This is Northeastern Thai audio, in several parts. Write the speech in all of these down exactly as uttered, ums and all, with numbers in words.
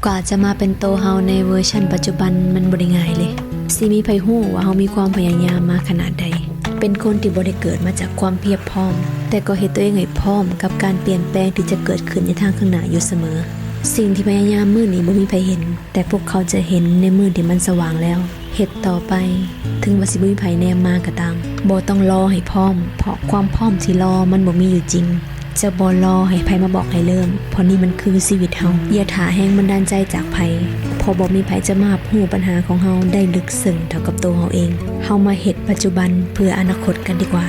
กว่าจะมาเป็นโตเฮาในเวอร์ชันปัจจุบันมันบ่ได้ง่ายเลย สิมีไผฮู้ว่าเฮามีความพยายามมาขนาดใด เป็นคนที่บ่ได้เกิดมาจากความเพียบพร้อม แต่ก็เฮ็ดตัวเองให้พร้อมกับการเปลี่ยนแปลงที่จะเกิดขึ้นในทางข้างหน้าอยู่เสมอ สิ่งที่พยายามมื้อนี้บ่มีไผเห็น แต่พวกเขาจะเห็นในมื้อที่มันสว่างแล้ว เฮ็ดต่อไป ถึงว่าสิบ่มีไผแนมมาก็ตาม บ่ต้องรอให้พร้อม เพราะความพร้อมที่รอมันบ่มีอยู่จริง จะบ่รอให้ไผมาบอกให้เริ่ม เพราะนี่มันคือชีวิตเฮา อย่าถ่าแรงบันดาลใจจากไผ เพราะบ่มีไผจะมารับรู้ปัญหาของเฮาได้ลึกซึ้งเท่ากับตัวเฮาเอง เฮามาเฮ็ดปัจจุบันเพื่ออนาคตกันดีกว่า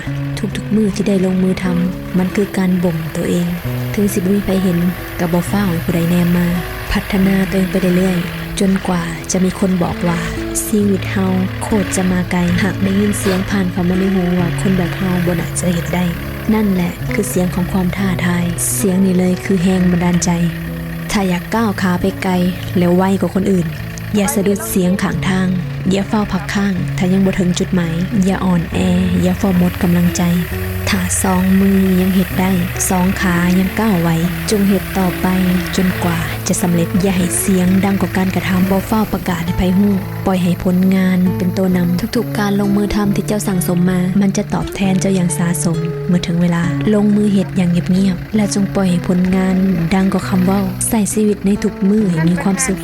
ทุกๆมื้อที่ได้ลงมือทำ มันคือการบ่มตัวเอง ถึงสิบ่มีไผเห็น ก็บ่ฟ้าวให้ผู้ใดแนมมา พัฒนาตัวเองไปเรื่อยๆ จนกว่าจะมีคนบอกว่า ชีวิตเฮาโคตรจะมาไกล หากได้ยินเสียงผ่านเข้ามาในหูว่าคนแบบเฮาบ่น่าจะเฮ็ดได้ นั่นแหละคือเสียงของความท้าทาย เสียงนี้เลยคือแรงบันดาลใจ ถ้าอยากก้าวขาไปไกล แล้วไวกว่าคนอื่น อย่าสะดุดเสียงข้างทาง อย่าฟ้าวพักค้าง ถ้ายังบ่ถึงจุดหมาย อย่าอ่อนแอ อย่าฟ้าวหมดกำลังใจ ถ้าสองมือยังเฮ็ดได้ สองขายังก้าวไหว จงเฮ็ดต่อไปจนกว่าจะสำเร็จ อย่าให้เสียงดังกว่าการกระทำ บ่ฟ้าวประกาศให้ไผฮู้ ปล่อยให้ผลงานเป็นตัวนำ ทุกๆการลงมือทำที่เจ้าสั่งสมมา มันจะตอบแทนเจ้าอย่างสาสม เมื่อถึงเวลา ลงมือเฮ็ดอย่างเงียบๆ และจงปล่อยให้ผลงานดังกว่าคำเว้า ใช้ชีวิตในทุกมื้อให้มีความสุข